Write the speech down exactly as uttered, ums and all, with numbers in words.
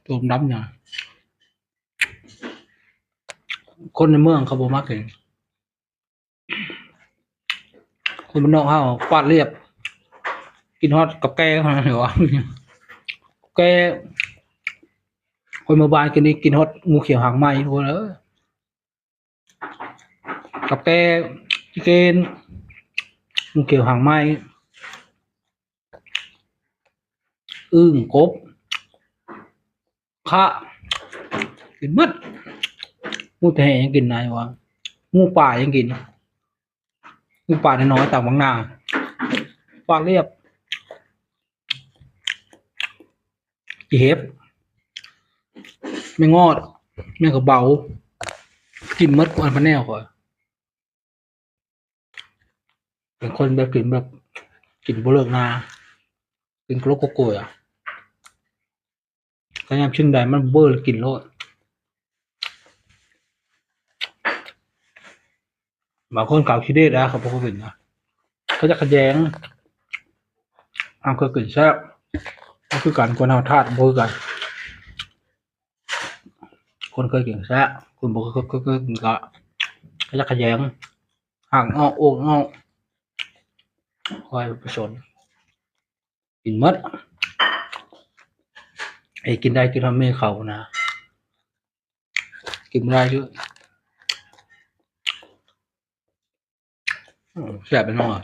ตัวดำเนี่ย คนในเมืองเขาบ่มักกิน คนบ้านนอกเฮาปาดเรียบ กินฮอดกับแกงเท่านั้นเหรอวะ แกง คนเมืองบ้านกินนี่กินฮอดงูเขียวหางไหม้ทุกคนเอ้ย กับแกง กิน งูเขียวหางไหม้ อึ่ง กบ คะ กินหมด งูแต่แห่ยังกินนายวะ งูป่ายังกิน งูป่าน้อยๆ ตามบางนา ปาดเรียบ อีเห็บ แมงงอด แมงกะเบา กินหมดวันพะแนวข้อย เป็นคนแบบกินแบบ กินบ่เลิกนา กินกะโลกกะโกยอะ ถ้ายามชิ้นใดมันเบิ่งแล้วกินโลด บางคนเขาขี้เดียดนะ เขาบ่ค่อยกินนะ เขาจะขะแยง เอาเคยกินแซ่บ ก็คือกัน คนเฮาธาตุบ่คือกัน คนเคยกินแซ่บ คนบ่เคย เคย เคยกินก็ เขาจะขะแยง หางออก โอกออก คอยผสม กินหมด ไอ้กินได้กินทำเมเขานะ กินบ่ได้เยอะ อืม แซ่บไปหน่อย